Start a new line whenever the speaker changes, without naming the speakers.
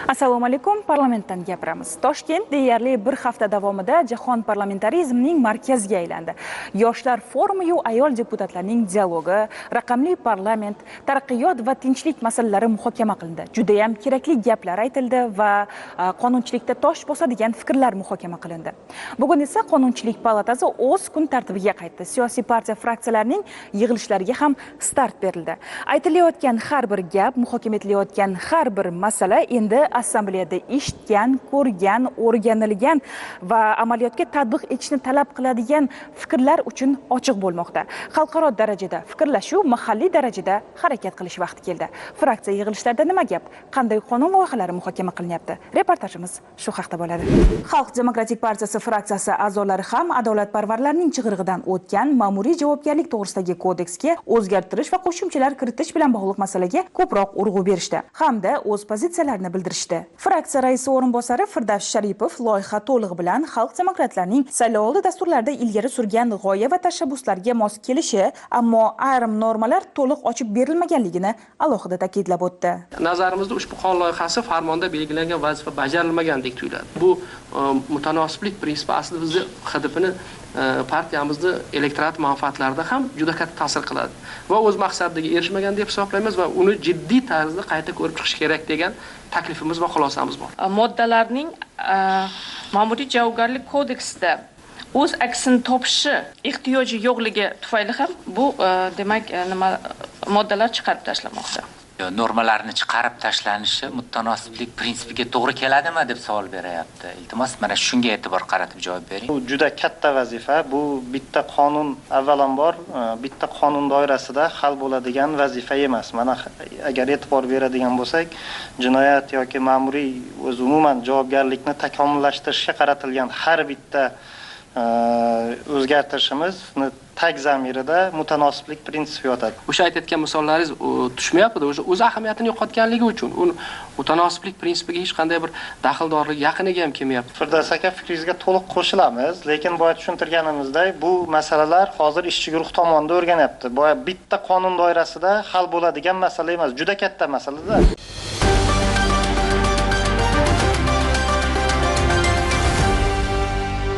Assalomu alaykum, parlamentdan gapiramiz. Toshkent deyarli bir hafta davomida jahon parlamentarizmining markaziga aylandi. Yoshlar forumi yu ayol deputatlarning dialogi, raqamli parlament, taraqqiyot va tinchlik masalalari muhokama qilindi. Juda ham kerakli gaplar aytildi va qonunchilikda tosh bosadigan fikrlar muhokama qilindi. Bugun esa Qonunchilik palatasi o'z kun tartibiga qaytdi. Siyosiy partiya fraksiyalarining yig'ilishlariga ham start berildi. Aytilayotgan har bir gap, muhokama etilayotgan har bir masala endi assambleyada eshitgan, ko'rgan, o'rganilgan va amaliyotga tatbiq etishni talab qiladigan fikrlar uchun ochiq bo'lmoqda. Xalqaro darajada fikrlashuv, mahalliy darajada harakat qilish vaqti keldi. Fraksiya yig'ilishlarida nima gap? Qanday qonun loyihalari muhokama qilinyapti? Reportajimiz shu haqda bo'ladi. Xalq demokratik partiyasi fraksiyasi a'zolari ham adolatparvarlarning chig'irig'idan o'tgan ma'muriy javobgarlik to'g'risidagi kodeksga o'zgartirish va qo'shimchalar kiritish bilan bog'liq masalaga ko'proq urg'u berishdi hamda o'z pozitsiyalarini bildirishdi. Fraksiya raisi o'rinbosari Firdavs Sharipov loyiha to'lig'i bilan Xalq demokratlarining saylovoldi dasturlarida ilgari surgan g'oya va tashabbuslarga mos kelishi, ammo ayrim normalar to'liq ochib berilmaganligini alohida ta'kidlab o'tdi.
Nazarimizda ushbu qonun loyihasi farmonda belgilangan vazifa bajarilmagandek tuyuladi. Bu mutanosiblik prinsipi aslida bizni HDPni partiyamizni elektorat manfaatlarida ham juda katta ta'sir qiladi va o'z maqsadiga erishmagan deb hisoblaymiz va uni jiddiy tarzda qayta ko'rib chiqish kerak degan taklifimiz va xulosamiz bor.
Moddalarning ma'muriy javobgarlik kodeksida o'z aksini topishi ehtiyoji yo'qligi tufayli ham bu demak nima moddalar chiqarib tashlanmoqda.
Normalarni chiqarib tashlanishi mutanosiblik prinsipiga to'g'ri keladimi deb savol berayapti. Iltimos, mana shunga e'tibor qaratib javob bering.
Bu juda katta vazifa. Bu bitta qonun avvalambor bitta qonun doirasida hal bo'ladigan vazifa emas. Mana agar e'tibor beradigan bo'lsak, jinoyat yoki ma'muriy o'z umuman javobgarlikni takomillashtirishga qaratilgan har bitta o'zgartirishimizni tag zamirida mutanosiblik prinsipi yotadi.
O'sha aytayotgan misollaringiz tushmayapti, o'sha o'z ahamiyatini yo'qotganligi uchun u mutanosiblik prinsipiga hech qanday bir daxldorlik yaqiniga ham kelmayapti.
Firdavs aka, fikringizga to'liq qo'shilamiz, lekin boya tushuntirganimizdek, bu masalalar hozir ishchi guruh tomonidan o'rganyapti. Boya bitta qonun doirasida hal bo'ladigan masala emas, juda katta masalada.